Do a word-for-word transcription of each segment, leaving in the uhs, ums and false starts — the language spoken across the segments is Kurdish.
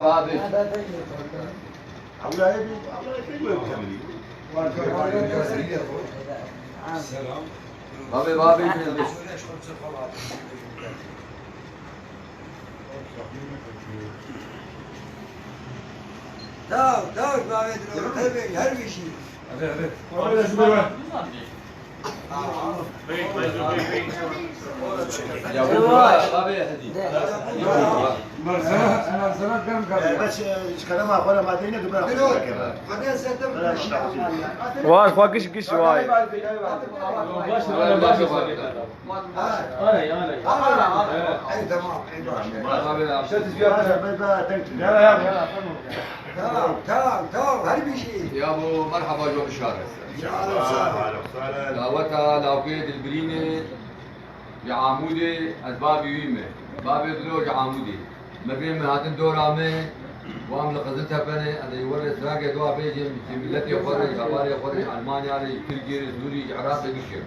Abi. Babê, babê. Taw, taw, babê, her bir şey. Hadi, hadi. Ya bu var, abi, hadi. Merhaba, merhaba, gel, gel. Ee, bes, e, çıkarama, bana maddeyi ne kadar. Var, bak, iş, iş, vay. Baş, baş, baş. Ay, ay, ay. Ay, tamam, ay, baş. Abi, abi. Tamam, tamam, tamam, her bir şey. Ya bu merhaba, yol işareti. Daweta lawkê Dilbirînê ji Amûdê, ez bavê wî me. Bavê Dilo ji Amûdê. Me bê me hatin dora me, wan li Qiziltepe ne, ez ê werê strake dua bêjim, ji miletê xwe re, ji hevalê xwe re, ji Almanya re, ji Tirkiyê re, Sûrî, ji Iraqê bişim.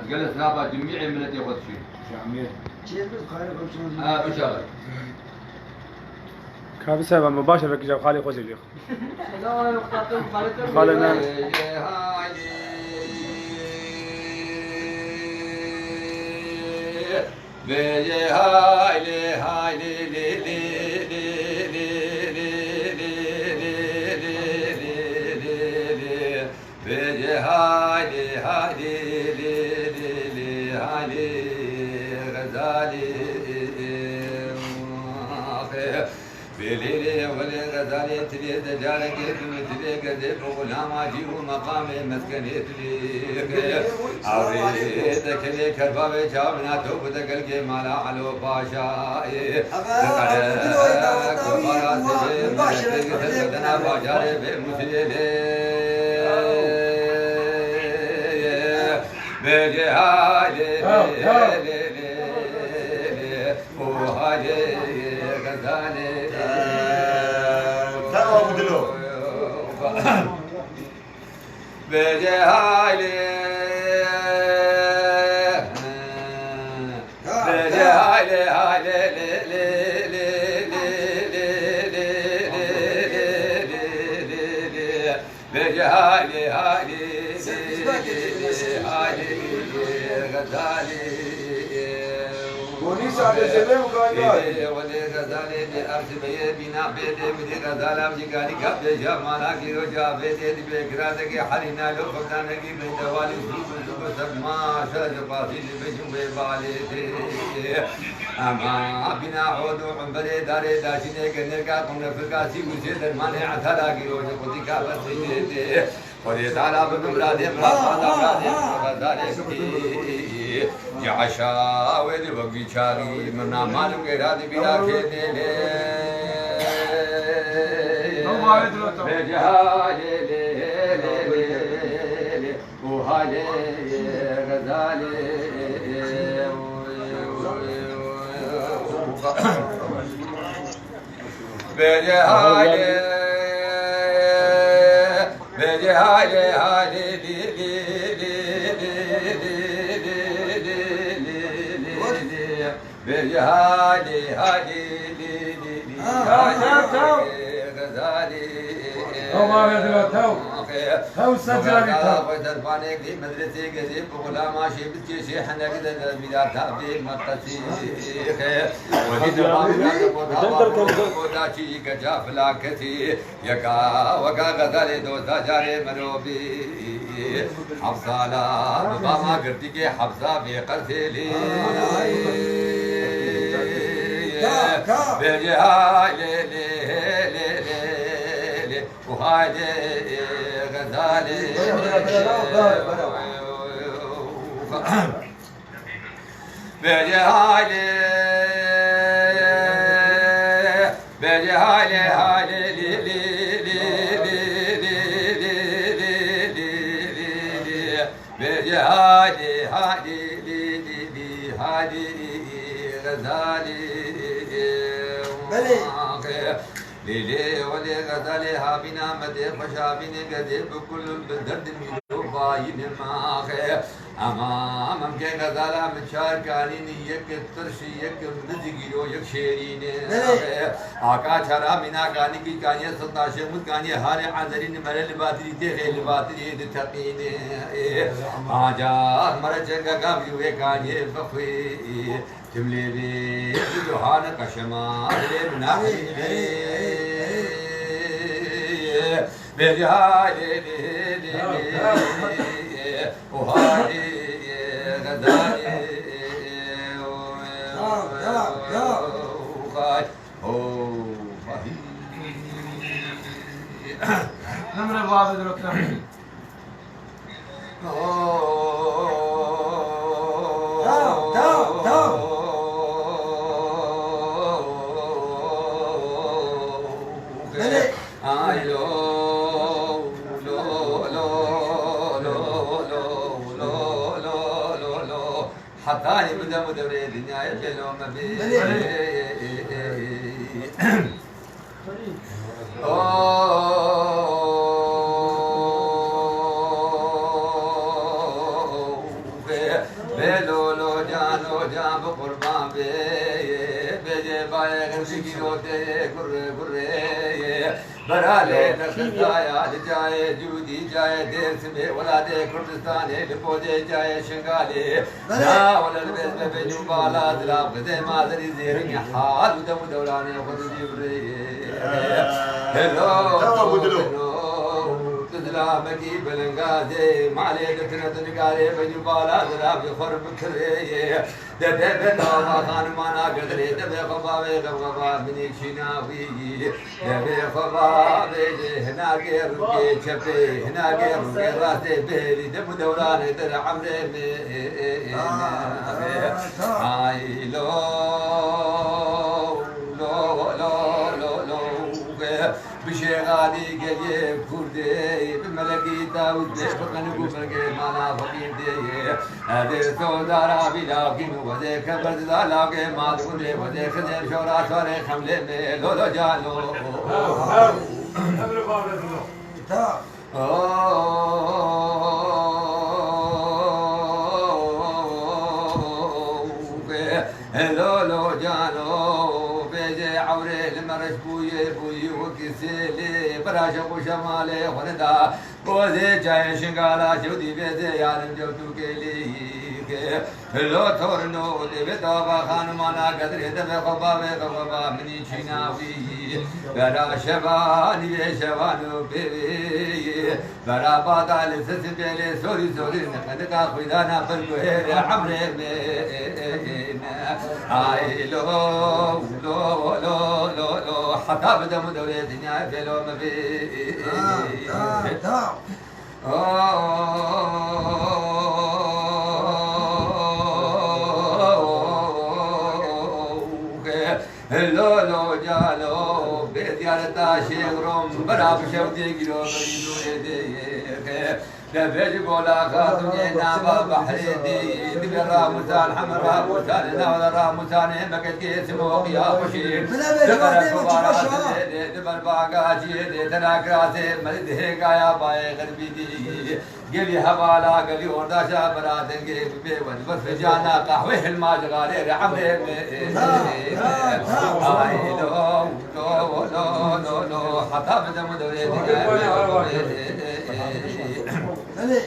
Ez gelek straba cimîê miletê xwe dişim. Ha, bişaxe. Kabî seba me baş e, vekî xalê xwe zêdî. Xalê ne. Bêje haydê, haydê, lê, lê, lê, lê, haydê, Xezalê, axê. Bê lê, lê, welê Xezalê, tilê de carekê tu min tilê gezê bi xulama cî û meqamê meskenê tilê. Awê de kelê kerbavê çavna to bu de gelgê mala Elo Paşa. Ê, Tamam, Dilo. Bêje haydê. Bêje haydê, haydê, lê, lê, lê. Bêje haydê, haydê, lê, lê, lê, haydê, Xezalê. Bonî sadece ne bu kadar? Ê, welê Xezalê, lê ersibeye bîna bê, lê bidê Xezala, jî garîka bêje mala gîro ca bê, lê dibê giradekê herîna lo xurdanekî bê dewalî zû, zû, zû, serma, şer, ji qasî, ji vêjin wê balê tê. Ama bîna od û umberê darê daşînê genêka qunefika sî û sê dermanê etara gîro ji qutika besînê tê. Xwedê Teala bi miradê miradana miradê Xezalê bikî. Ji eşa wê di wek vî çaxî mirna mal û gêra di bîra kê dê lê. Bêje haydê lê, lê, lê, lê. û halê Xezalê. Bêje halê, bêje halê, halê lê, lê, lê, lê. Bêje halê, halê, lê, lê, lê, Ha, ha, halê ha, ha. Xezalê. Tamam, ya, tamam. Tev secarî tev. Xwe derbanek lê medresê gezê bi xulama şê bitkê şê henek de de mîra tabê meqesî. Wekî de mîra de bo dava bo da çî keça filaketî. Yeka weka Xezalê dosta carê mirovî. Hefsala bi bama girtîkê hefsa vê qersê lê. Bêje ha lê lê lê lê lê. û haydê Xezalê. Bêje haydê, bêje haydê, haydê lê lê lê. Bêje haydê, haydê lê lê lê, haydê Xezalê. Belê. Lê lê welê Xezalê havîna me dê xweş havînê gezê bi kul bi derdimî robayî nemaxe. Ama, em ke xezala min çar kanîn, yek tirşî, yek mizgîro, yek şêrîn. Belê. Aka çara mîna kanî kî kanî sitaşê mut kanî harê ezerîn mere li batirî têxê li batirî di teqîn. Ancak mere çenga gav yû vê kanî bixwî. Tim lê bê bi Yohane qeşema dilê min naxî bê. Bê cihayê lê lê lê. Oha lê lê. Xezalê. Devam, devam, devam. Oha. Oha. Nemre vabe diroktan. Tamam, tamam, tamam. Belê. Ay, lo, lo, lo. Heta yê bide bu devrê dinyayê bê lo me bê. Belê. Bê lolo cano can bi qurban bê. Bêje bayê xircikî rotê gurê gurê. Beralê te xizaya li cayê Cûdî cayê Dêrsimê welatê Kurdistanê li podê cayê Şingalê. Belê. Na wele li bêz me bênû bala zilav xizê mazerî zêrînî hal û dem û dewranê xwe didî birê. Helo. Tamam, bu dilo. Tu zilamekî belengazê malê de tine tu nigarê bênû bala zilav ji xwe bikirê. De be be nava xanimana gedrê de be xwe bavê xwe xwe minî çîna wî. Devê xwe va vêjê hinagê rûkê çepê, hinagê rûkê rastê bêrî de bu dewranê der emrê me. Ay lo, lo, lo, lo, lo, bi şêxadî geliyê Kurdê, bi melekî Dawûd bê, bi qenik û belgê mala feqîr dê. Edê soda rabî lawkî min wezê keber dida lawkê ma di gundê wezê xizê şora şorê xemlê me lolo calo. Emre bağladılar. Ta. Lolo calo bêje ewrê li me reş bûye bûyî wekî sêlê bira şeq û şemalê xwe nida. Bozê çayê Şingala şewdî vêzê yarim cewtûkê lîkê. Lo torno dê vê tava xanimana gedrê de ve xwe bavê xwe xwe ba minî çîna wî. Bera şevanî vê şevan û pêvê. Bera bada li sisi bêlê sorî sorî niqedika xwîdana ber guhêrê emrê me. Ay lo, lo, lo, lo, lo, heta bi dem û dewrê dinyayê vê lo me bê. Tamam, tamam. Lolo calo bê ziyareta şêx rom bira bi şewdê giro berî nûrê dê. Te vê ji bola xatunê nava behrê dê. Dibe ramutan heme ramutan nava ramutanê meketê simoqiya xweşî. Dibe kovara dê, dibe bagaciyê dê, tena kirasê me dihê gaya bayê xerbî dî. Gelî hevala, gelî ordaşa bira dengê bibê we. Dibe ficana qehwê hilma ji xalê re emrê me. Ay lo, lo, lo, lo, lo. Heta bidem dewrê dike. Belê.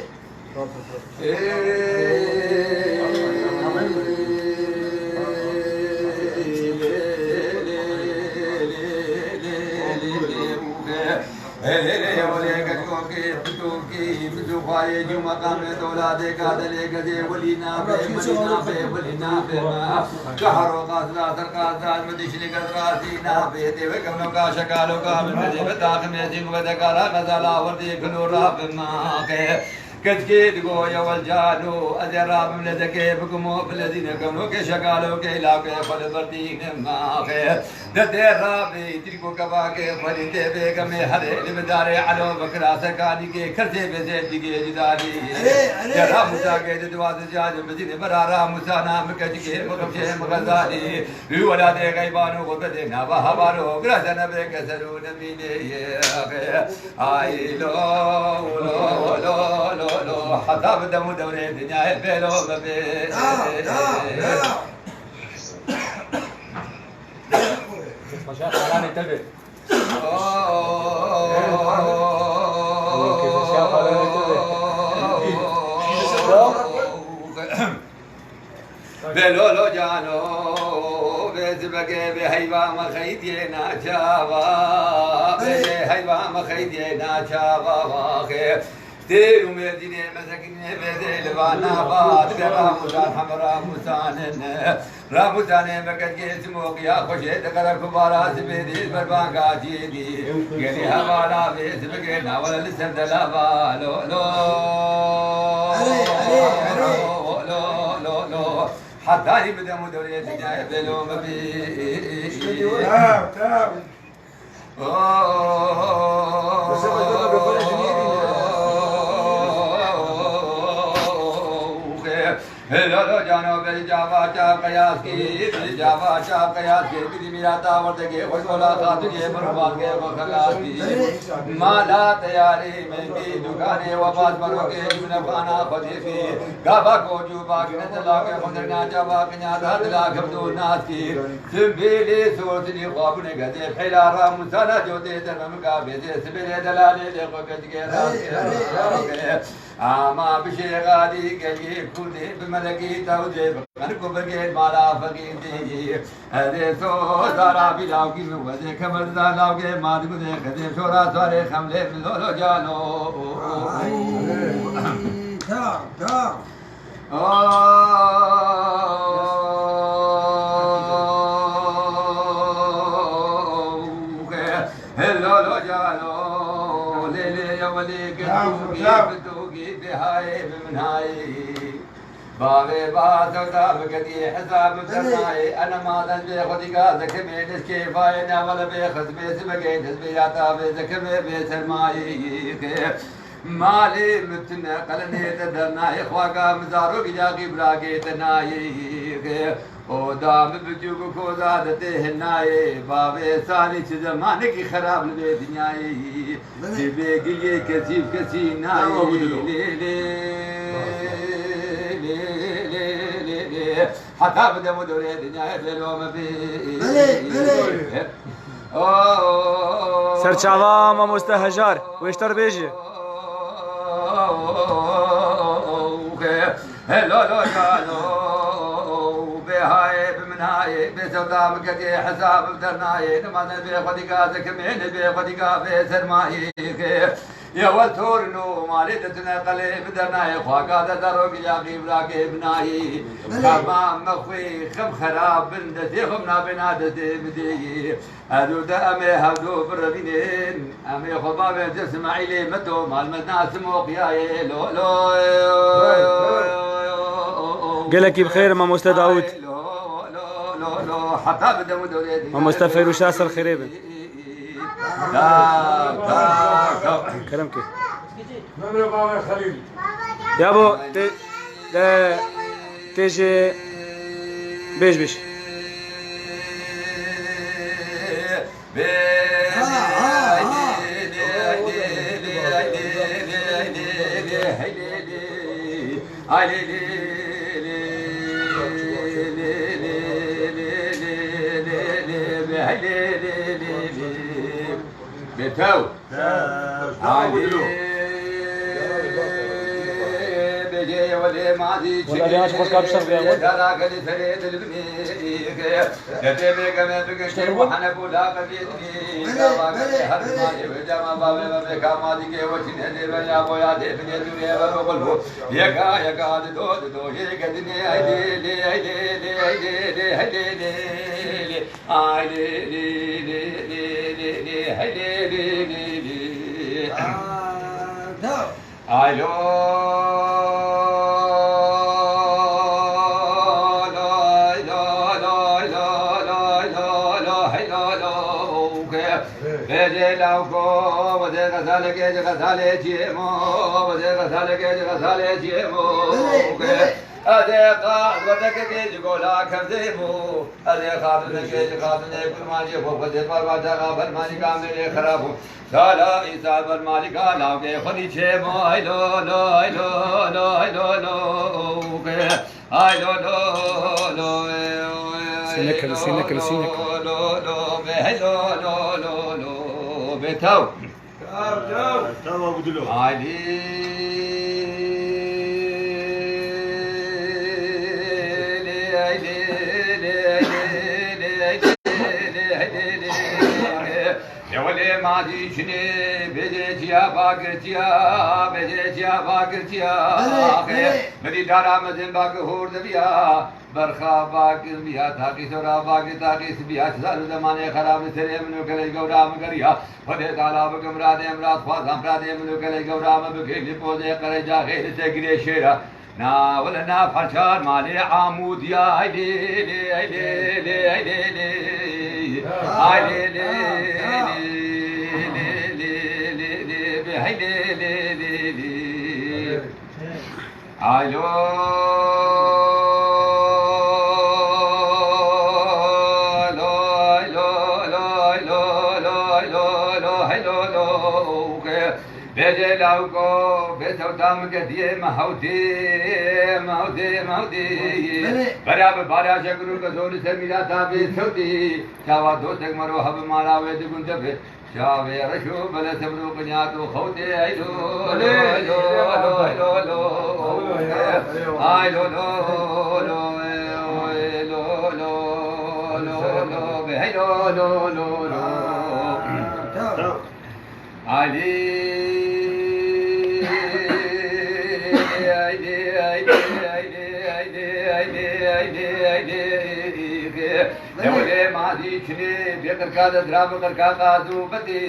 Hêrê wele gel kokê, bi tokê, bi tokayê cû meqamê doladê kadelê gedê welî nabe, welî nabe, welî nabe ma. Kahro qazda, ser qazda, mi dişli gel razî nabe. Tê ve kevno ka şekalo ka bi tê ve taximê zîng ve dekara xezala werdî kilo rabe ma. Keçkê digo ya wel calo, ez ê rabim lezekê bikimo, bi lezîne kevno ke şekalo ke lake xwe li berdîne ma. Derdê rabê, tirk û kevakê xwedî tê bê gemê herê, li midarê elo bikira sekanîkê, kersê bêzê digê cidanî. Erê, erê, Dera erê. Mûsakê di duwazdeh cajin bizînê, mira ra Mûsana, mi keçikê, mi xifşê, mi xezalî. Wî welatê xeyban û xurbetê nava hevaro, gira zenebê keser û nemînê. Ay lo, lo, lo, lo, lo, heta bi dem û dewrê dinyayê bê lo bibê. Da, da, da. Paşa, xalanê te be. Bê lolo cano, bê zibegê, bê heyva me xeydiyê naçava, bê heyva me xeydiyê naçava, waxê. Tê û Mêrdînê mezekinê bêzê li vana va, dibe Ramûzan heme Ramûzanin. Ramûzanê me kedgê simoqiya xweşê diqere kubara zibêdî berbanga cîdî. Gelî hevala vê zibigê nawele li ser delava lo lo. Erê, erê, erê. Lo lo lo. Heta hî bidem û dewrê dinyayê bê lo me bî. Tamam, tamam. Lolo cano, bê cava çav qeyas kî, bê cava çav qeyas kî, bidî mîrata werdegê xwe, kola xatirê mirvatgê xwe xelas kî. Mala teyarî mengî, dukanê we baz merokê, jûnefxana xwedî kî. Gava kocû bak ne dilakê xwe derna cava qinya da dilakê bi dûr nas kî. Simbêlê sortinî xwabûnê gedê, peyla Ramûsana cotê dermemika bêzê, sibêlê delalê lê xwe keçikê rastê. Ama bişê xalî gelgê kurdê, bi melekî tewdê, bi qenik û birgê mala feqîrî. Edê sozara bî lawgî min wezê, kemer da lawgê ma digudê, xedê şora sarê xemlê min lolo cano. Ay, tamam, tamam. Lolo cano, lê lê yewelê, bi dûgî, bi dûgî, bi hayê, bi min hayê. Bavê ba zewda, bi kediyê hesab, bi bernayê, ene maden bê xwedîga, zekemê neskê vayê, navale bê xizmê, zibegê nizbê yata bê, zekemê bê sermayê. Malê min tune, qelenê te dernayê, xwaga min zarok ya qîbragê te nayê. Oda min bi cû bi koza de tê hinayê, bavê salî çi zemanekî xerab li vê dinyayê. Belê. Dibê giliyê kesî bi kesî nayê. Bravo, Budilo. Lê, lê, lê, lê, lê, lê, lê. Heta bi dem û dorê dinyayê bê lo me bê. Belê, belê. Serçava mamoste Hejar, wêşter bêjî. Lo, lo, lo, lo, bê hayê, bi min hayê, bê sewda min kedê, hesab bi dernayê, nimaze bê xwedîga, zekimê ne bê xwedîga, bê sermayê. Yewe torno malê de tune qelê bi dernayê, xwaka de zaro gilaqî, brakê binayê. Belê. Xema me xwê xem xerab bin, destê xwe nabêna destê bidêyê. Edo de em ê hevdo birevînin, em ê xwe bavên Ismaîlê me to, mal me nasim o qiyayê, lo, lo. Gelekî bi xêr, mamoste Dawûd. Lo, lo, lo, lo, heta bi dem û dorê din. Mamoste Feyruş Nasir xêrê bin. Taw, taw, taw. Kerem ke. Memre bavê Xelîl. Ya bo, te, te, te jê bêj bêj. Betew. Alî. Bêjê welê mazî çi. Wala, ya, çok karıştı ya. Dara gelî serê dilbinê. Derdê bêgeme bigişte bu hane bu la qebî. Gava gelî her ma ye, cama bavê me bêka mazî ke weçî ne dê ben ya boya dê binê dûrê ve rogul bu. Yeka, yeka, di do, di do, yê gedinê, ay lê, lê, ay lê, lê, ay lê, lê, ay lê, lê, lê. Ay lê lê lê lê lê lê, hey lê lê lê lê. Aa, da. Ay lo, lo, lo, lo, lo, lo, lo, lo, hey lo, Bêjê lawko, wezê xesalekê ji xesalê çiyê mo, wezê xesalekê ji xesalê çiyê mo. Belê, belê. Ez ê qas wezekekê ji gola kevzê mo. Ez ê xatinekê ji xatinê kurmancê xwe, wezê parvaca xaber malîka mêlê xera bû. Sala îsa ber malîka lawkê xwedî çê mo. Ay lo lo, ay lo lo, ay lo lo. Ay lo lo lo, e, o, e, Sînek, lo, sînek, lo, sînek. Lo, lo, be, hey, lo, lo, lo, lo, be, taw. Taw, taw. Taw, Abdullah. Ay, li, li, ay, li, li, ay, li, li, ay, li, li, li, ay, li, li, li. Yewelê ma dî çinê, bêjê çiya bakir çiya, bêjê çiya bakir çiya. Belê, axê, belê. Min dî dara mezin bakir hûr dibiya, berxa bakir biya, taqî sora bakir taqî sibiya, çi zar û zemanê xerab li serê min û kelê gewra min geriya. Xwedê dala bikim radê min, radxwazan radê min û kelê gewra min bikê, li pozê qereca xê li ser girê şêra. Na wele na parçar malê Amûdiya, ay lê lê, ay lê lê, ay lê lê. Ay lê lê, lê, lê, lê, lê, lê, be, ay lê lê, lê, lê. Ay lo, lo, ay lo, lo, ay lo, lo, ay lo, lo, ay lo, lo, ke. Bêje lawko, bê sewta min ke diyê me hewdê, me hewdê, me hewdê. Belê. Bera bi barajek rû ke zor li ser mîrata bê sewtê. Çawa dostek me ro hebi mala wê di gund de be. Çavê reş û bele sebr û qinyat û xewtê. Ey lo, lo, ey lo, lo, ey lo, lo. Ay lo, lo, lo, ey lo, lo, lo, lo, be, hey lo, lo, lo, lo. Tamam. Haydi, haydi, haydi, haydi. Dewlê madî çinê bê qirka de dira bi qirka qaz û bedê.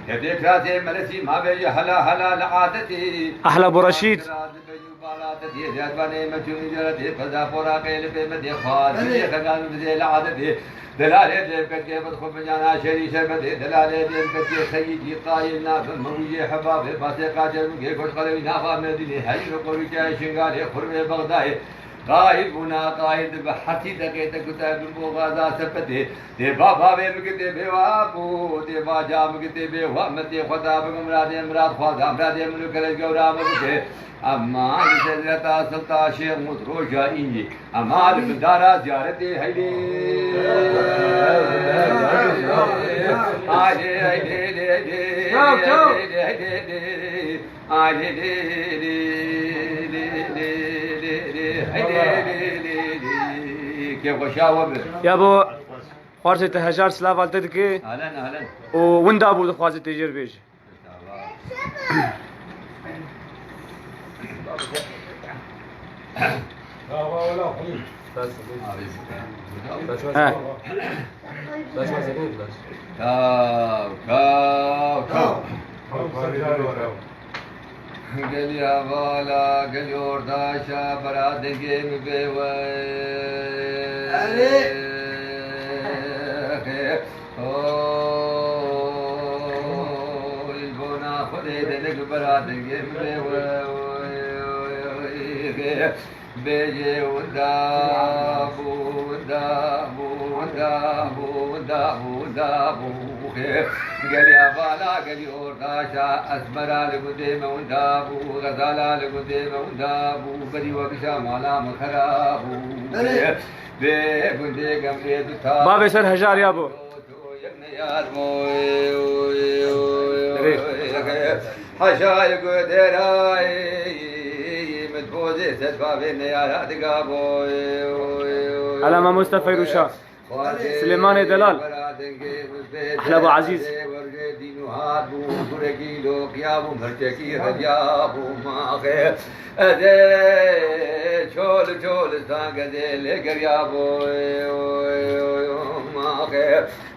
Yedê piratê melesî ma bêje hela hela li adetê. Ahla Bo Reşîd. Bala te diye ziyad bane me çû mincere diye peza pora qê li pê me diye xwar. Belê. Diye xegan bize li adetê. Delalê dê biketê bid xwe bincana şerî şerbetê. Delalê dê biketê xeyîdî qayil nabe mewiyê hebabê. Basê qaçer bike koç qelewî nava Medînê. Heyî ve qorîçe Şingalê, xurmê Bexdayê. Qayil bûna qayil dibe hertî deqê te kute bin bo gaza sepetê. Dê baba vê bikitê bê wa bû. Dê baca bikitê bê wa me tê xwe da bigim radê mirat xwaza. Miradê min û kelek gewra me bike. Ema li Cezreta Silta Şêxmûd roja îngî. Ema li bindara ziyaretê heylê. Aylê, aylê, lê, lê, Çaw, çaw. Aylê, lê, lê, lê, lê, aylê, lê, lê, lê, lê. Kê xweşa we be. Ya bo, xwarzê te hejar silav al te dike. Ahlen, ahlen. Û winda bû dixwaze tê jêr bêje. He. Kaw, kaw, kaw. Gelî hevala, gelî ordaşa, bera dengê min bê we. Erê. Oy, bona Xwedê denek bera dengê min bê we. Oy, oy, oy, oy. Bêjê winda bû, winda bû, winda bû, winda bû, winda bû. Gelî hevala, gelî ordaşa, Esmera li gundê me winda bû, Xezala li gundê me winda bû, berî we gişa mala min xera bû. Belê. Bê gundê gemrê du ta. Bavê ser hejar ya bo. Yek neyar bo. Erê. Haşa li gundêra, min pozê ser bavê neyara diga bo. Ala mamoste Feyrûşa. Silêmanê Delal. Ahla Bo Ezîz. Dîn û hat bû, gurekî loqiya bû, merçekî rediya bû, maxê. Ez ê çol çol stan gezê lê geriya bo. Ma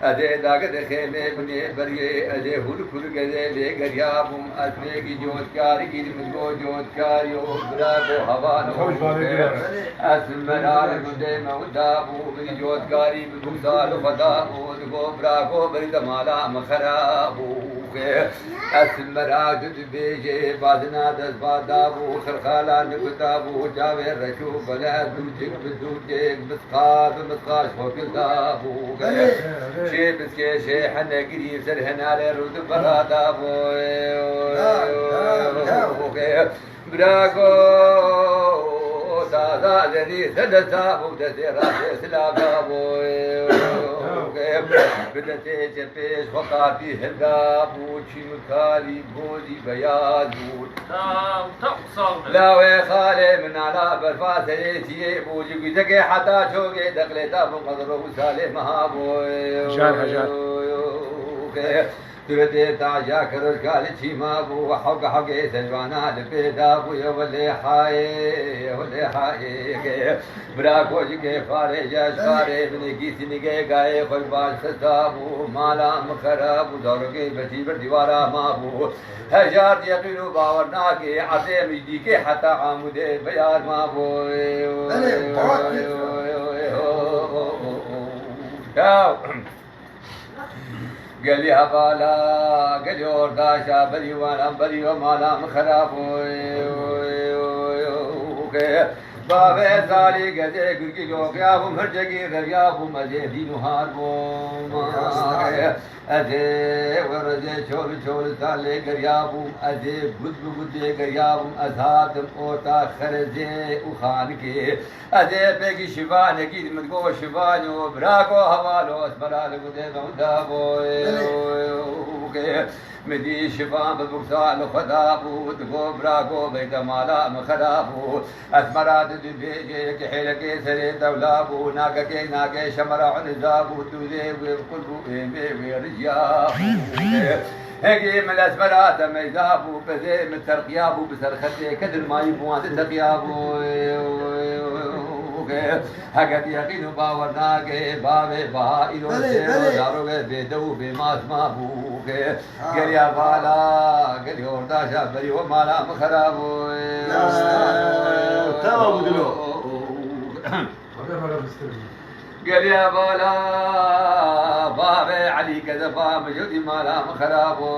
Ez ê dagir xêmê binê beriyê, ez ê hûrik hûrik ez ê lê geriya bûm. Ez pêkî cotkarî kî min got cotkarî û bira go heval û. Ez merarê min dê me wida bû, min cotkarî bi bûkdar xwe da bû, digo bira go berî de mala min xera bû. Ez merag dibêje bazina dest ba da bû, xirxala nikuta bû, çavê reş û bele dûcik bi dûcik, misqa bi misqa ji xwe gilda bû. Belê. Şê biskê şê hene girî ser henarê rû di bera da bû. Bira go saza lerî sedesa bû, destê rastê silav da bû. Bi destê çepê ji xwe qatî hilda bû, çîmikarî gozî beyaz bû. Lawê xalê min ala berfa serê çiyê bû, ji guzekê heta çokê deqlê da bû, qedro û salê meha bû. Hejar, hejar. Suretê taja kirojka li çîma bû, hewke hewkê selvana li pê da bû, ye welê hayê, ye welê hayê. Bira kocikê farê, ji farê binê gîsînî gê gayê xwe baş xista bû, mala min xera bû, zarokê beşî bir dîwara ma bû. Hejar yeqîn û bawer nake, erdê min dîkê heta Amûdê beyar ma bû. Belê, bawer nake. Ya. Gelî hevala, gelî ordaşa, berî wan, berî we mala min xera bû. Bavê salî gezê gurgî loqiya bûm, hircekî reviya bûm, ez ê dîn û har bûm. Ez ê we rezê çol çol salê geriya bûm, ez ê gud bi gud lê geriya bûm, ez hatim orta xerezê û xanikê. Ez ê pêkî şivanekî min go şivanî û bira go hevalo, ez mera li gudê me wida bû. Min dî şivan bi bûksa li xwe da bû, digo bira go beyde mala min xera bû. Ez mera di dibêje yekî hêlekê serê dewla bû, nagekê nagê şemera uniza bû, dûrê wê bi qul bû, êmê wê rijiya bû. Hingî min ezmera te meyda bû, pezê min terqiya bû, bi ser xetê kedin mayî bû, wan diteqiya bû. Heke tu yeqîn û bawer nake, bavê baha îro Belê, sêro belê. zarokê bêdew û bêmas ma bû. Ha. Geriya vala, geriya ordaşa berî we mala min xera bû. Ya, tamam, dilo. Geriya vala, bavê Elî Kezefa, mijûdî mala min xera bû.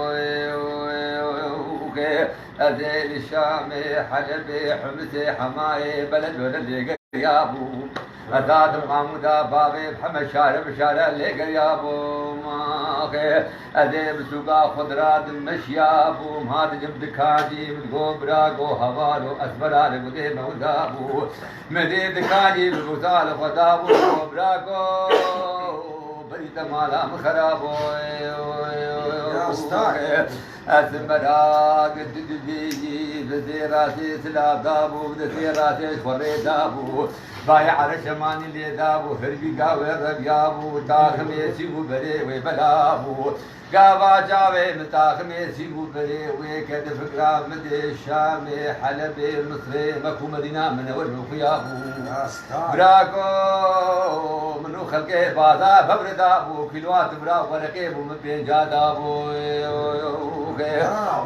Ez ê li Şamê, Helebê, Humisê, Hemayê, beled beled lê geriya bû. Ez hatim Amûda, bavê heme şare bi şare lê geriya bû. Axê, ez ê bi sûka xwe diradim meşiya bûm, hatim dikancî min go bira go hevalo, ez bera li gudê me wida bû. Me dê dikayî bi bûza li xwe da bû, bira go, berî te mala min xera bû. Ya, stay. Ez merag di dibêjî, bi zêra sê silav da bû, bi zêra sê xwe rê da bû. Bayê ereşemanî lê da bû, hirbî gavê reviya bû, taximê sî bû berê wê bela bû. Gava çavê min taximê sî bû berê wê ke di fikra min dê Şamê, Helebê, Misrê, Mek û Medîna min ew ji xuya bû. Rasta. Birako, min û xelkê baza bevre da bû, kîloa tibra wereqê bû min pênca da bû.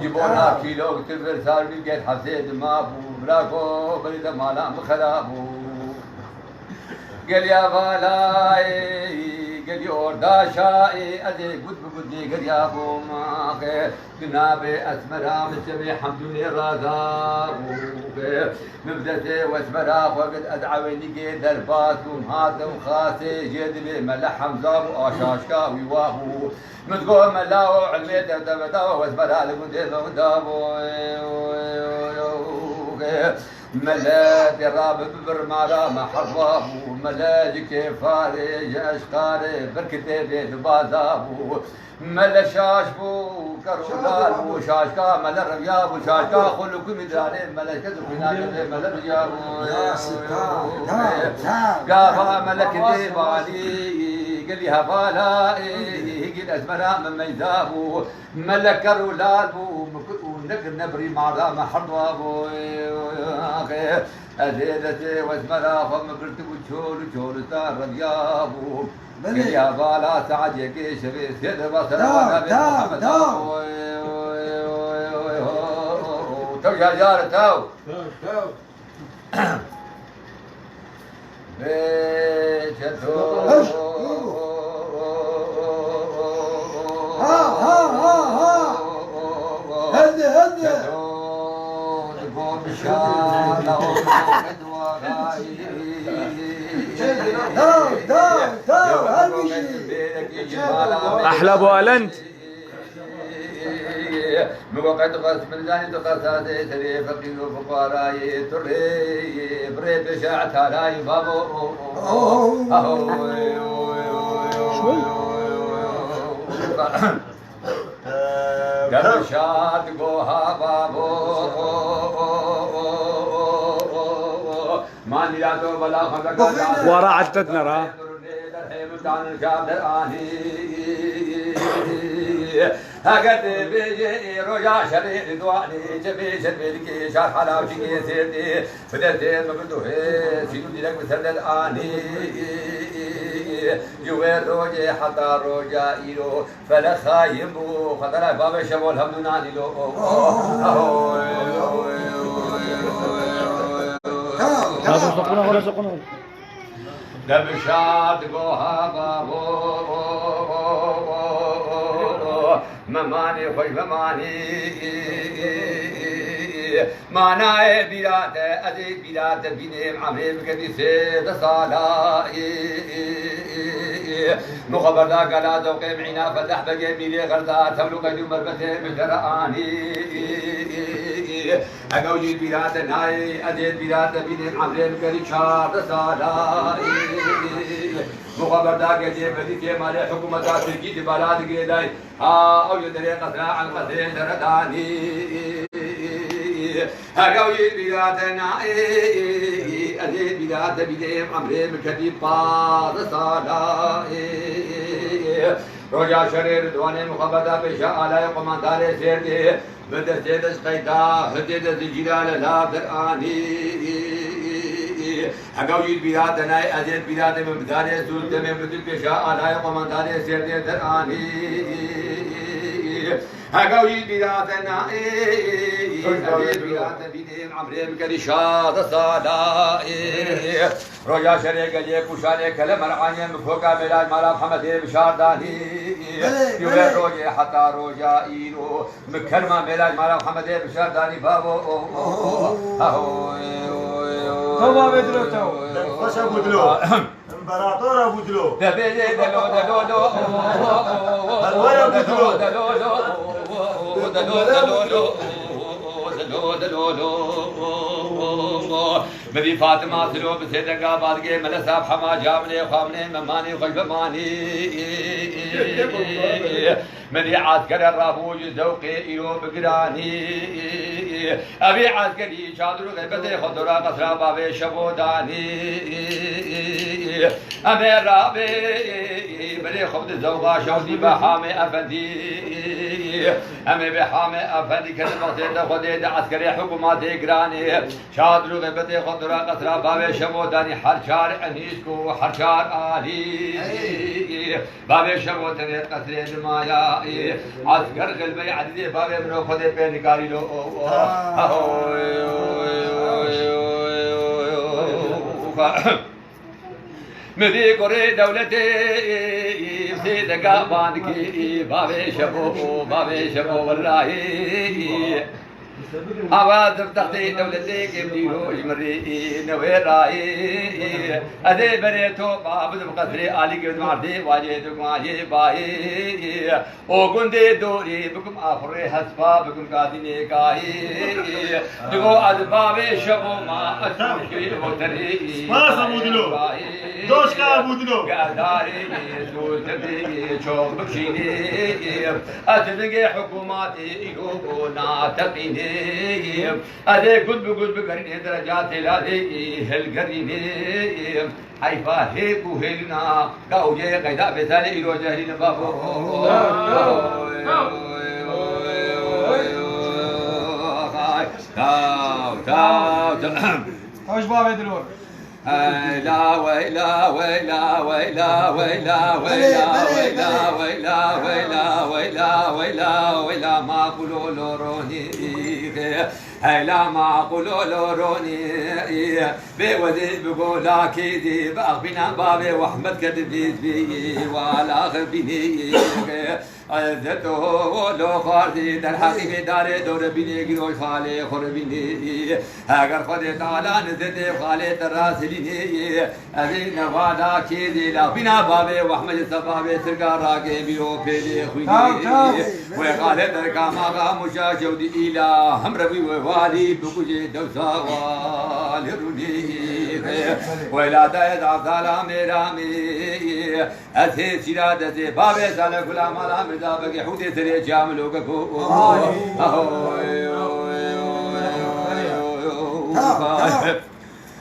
Ji bo na kîlok tibir sar min get hevzê dima bû. Birako, berî de mala min xera bû. Geliya valayê, gelî ordaşa ê, ez ê gut bi gut lê geriya bûm axê. Tu nabê esmera min çemê hemdûnê raza bû. Min bi destê wesmera xwe git, ez ewenîgê derbas bûm, hatim xasê jê dibê mele Hemza bû, aşaşka wî wa bû. Min digot mela û ilmê te deveda û wesmera li gundê me wida bû. Mele tê rabe bi birmara me hezwa bû. Mele ji kêfarê, ji eşqarê, bir kitêbê dibaza bû. Mele şaş bû, ker û lal bû, şaşka mele reviya bû, şaşka xwe li kumî darê, mele kes xwîna dê, mele riya bû. Ya sita, ya, ya. Gava mele kitêb alî, gelî hevala, ê, hingî ezmera me meyda bû. Mele ker û lal bû, min kut û Kirine birî mada me herdwa bo. Ez ê destê wezmera xwe min girtibû çol û çolista reviyabû. Belê. Geriya vala saetiyekê şevê sê derba sere Taw, wana bê taw, Muhammed taw. Abo. Tew ya yar tew. Tew, tew. Bê çeto. Ha, ha, ha, ha. Hadi, hadi. Çeto, digo bişa, la o, Daw, daw, daw, her bijî. Ehla Bualend. Min got, qey tu qas min zanî, tu qas sazê serê feqîr û fuqarayê, tu rê, bi rê pêşa etarayê babo. Aho. Gel şad goha babo. Manî ya to bela xwe Wara eddetne ra. Heger tê bêjê roja şerê Ridwanê, çemê şermê dikê şar halav çikê sêrdê, bi destê min bi duhê, sînû dîrek bi ser de anî. Ji wê rojê heta roja îro, felek xayîn bû, xwe dera bavê şevo elhemdû nanî lo. Tamam, tamam. Baba, soquna, soquna. De bi şad goha babo, memanê xweş memanî. Manayê bîra te, ez ê bîra te bînêm, emrê bike bî sê de sala. Min xwe berda gala zewqê mîna fedeh begê mîrê xerda, tevlû qeydû merbetê min dera anî. Egew jî bîra te nayê, ez ê bîra te bînêm, emrê min kerî çardeh sala. Min xwe berda gecê bedî kêmalê hikûmeta Tirkî di bala digirê dayê. Ha, ew ji derê qesra an qesrê deredanî. Egew jî bîra te nayê, ez ê bîra te bînêm, emrê min kerî pazdeh sala. Roja şerê Ridwanê min xwe berda pêşa alayê qomandarê sêrdê. Bi destê de ji qeyda, hidê de zincîra li lav deranî. Hega wî bîra te nayê, ez ê bîra te min bidarê sûz demê min dil pêşa alayê qomandarê sêrdê deranî. Hega wî bîra te nayê, ez ê bîra te bînêm, emrê min kerî şazdeh sala. Roja şerê geliyê Kûşanê kele mer'aniyê min koka mêlaj mala Mihemedê bişar danî. Belê, Ji wê belê. rojê heta roja îro min kerma mêlaj mala Mihemedê bişar danî bavo. Oh, oh, oh. Aho, oy, oy, oy, Tova oy, vedro oy, tav. oy, Xweş e oy, Budlo. oy. İmparator e Budlo. Debê dê delo delo do. Helwaya Budlo. Delo delo do. Delo delo do. Delo delo do. Bi vî Fatima Silo bi sêdega balgê Mele Sab Hema camlê xwamlê memanî xweş bimanî. Min vî eskere rabû ji zewqê îro bi giranî. Evî eskerî çadir û xeybetê xwe dora qesra bavê şevo danî. Em ê rabê berê xwe bi zewqa şewdî be Hamê Efendî. Em ê bi Hamê Efendî kelim vextê de xwedê de eskerê hikûmatê giranê. Çadir û xeybetê xwe dora qesra bavê şevo danî her çar enîsk û her çar alî. Bavê şevo tenê qesrê dimaya. Esker xilbey edidê bavê min o xwedê pê nikarî lo. Min vî kurê dewletê sê dega bandikî bavê şevo, bavê şevo wellayî. Awa di textê dewletê kêm dîro ji min rê ne wê rayê. Ez ê berê to ba bidim qesrê alî girdim erdê wacê dugmacê bayê. O gundê dorê bikim axurê hespa bikim kadînê kayê. Digo ez bavê şevo ma ez kuşê oterê. Spas Abu Dilo. Doşka Abu Dilo. Gadarê zûtebê çok bikşînê. Ez dingê hikûmatê îro nateqînê. Ez ê gund bi gund bigerînê dereca têladê hilgerînê. Heyfa hêk û hêlîna gawcê qeyda bêtalê îro cehlîne babo. Taw, taw. Taw ji bavê dilor. Heyla, weyla, weyla, weyla, weyla, weyla, weyla, weyla, weyla, weyla, weyla, maqûl û loronî. Heyla, maqûl û loronî. Bê wedî bi gola kîdî, bi axbîna bavê Wehmed ked bît bî, wala xebînî. Ezzet û lo xwarzî derheqî vê darê dor bînî, gîroy xalê xwe bînî. Heger Xwedê Teala nizetê xalê te rasilînî. Evî nevada kî zî lafîna bavê Wehmedê sebabê tirka rakê bîro pêlê xwînî. Taw, taw. Wê xalê te kamaxa muşa şewdî îla hem revî wê walî bikujê dewsa walê rûnî. Wê ladayê zazala mêramî. Ez hê sîra destê bavê Sale Gula Mala Mirza Begê Hûdê serê çiya min loke ko. Ay. Ahoy. Tamam, tamam.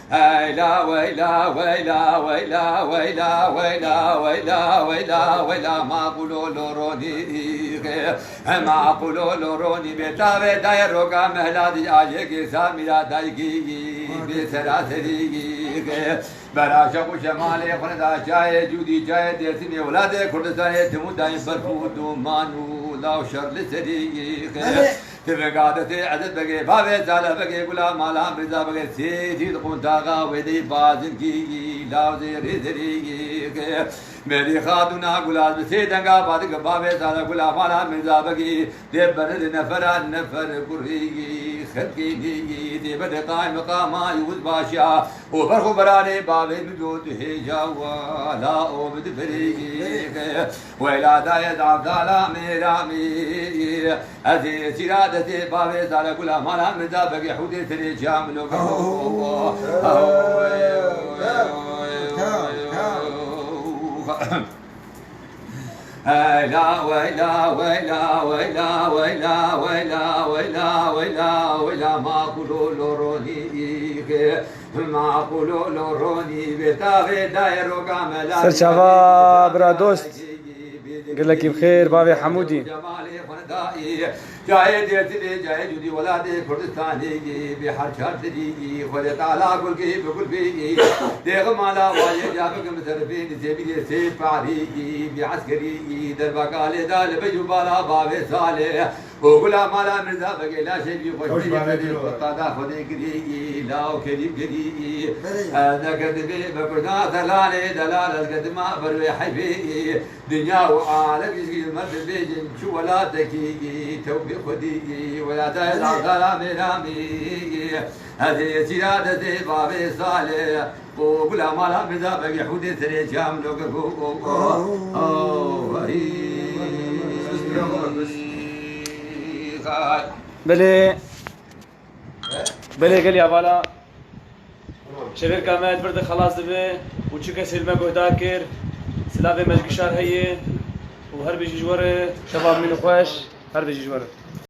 Heyla, weyla, weyla, weyla, weyla, weyla, weyla, weyla, weyla, maqûl û loronî. Maqûl û loronî bê tavê dayê roka mehla dî ayê kê Samîra daykî bê seraserî. Bera şeq û şemalê xwe da çayê Cûdî, çayê Dêrsimê, welatê Kurdistanê, tim û dayîn berf û duman û law şer li serî. Belê. Ti vega destê Ezet Begê, bavê Sale Begê, Gula Mala Mirza Begê, sê tîr quntaxa wê dey bazinkî, law zêrê zerî. Merî Xatûna Gulaz bi sê denga badik bavê Sale Gula Mala Mirza Begê, Dê berde nefera nefer kurî, xelkê nî, dê berde qaymeqama yûz başa, û berxu beranê bavê min do tu hêja wala û min diferî. Weyla dayê davdala mêramî, ez ê sîra destê bavê Sale Gula Mala Mirza Begê Hûdê serê çiya min o. Heyla, weyla, weyla, maqûl û loronî, maqûl û loronî, bê tavê dayê roka mela. Serçava, bira dost. Gelekî bi xêr, bavê Hemûdî. Cayê Dêrsimê, cayê Cûdî, welatê Kurdistanê, bê her çar tirî, Xwedê Teala gulkî bi gul bî. Dêxi mala wayê ca bikim serfê, nisêbî dê sê parî, bê eskerî, derbaka lê da li bej û bala bavê Salê. Û Gula Mala Mirza Begê laşê bî xweş bî, bavê Dilo. Qada Xwedê girî, law kerîm girî. Belê. Ez nekerdibê bi Kurdan selanê delal, ez kedima ber wê heyfê. Dinya û alem îzgî me dibêjin çi welatekî, tewbê xwedî, welata Belê. Zazala mêramî. Ez ê sîra destê bavê Salê û Gula Mala Mirza Begê Hûdê serê çiya min o. Belê. Belê gelî hevala. Şevêrka me di vir de xelas dibe û çi kesê li me guhdar kir, silavê me ji gişar heye û her bijî ji we re. Şeva min xweş, her bijî ji we re.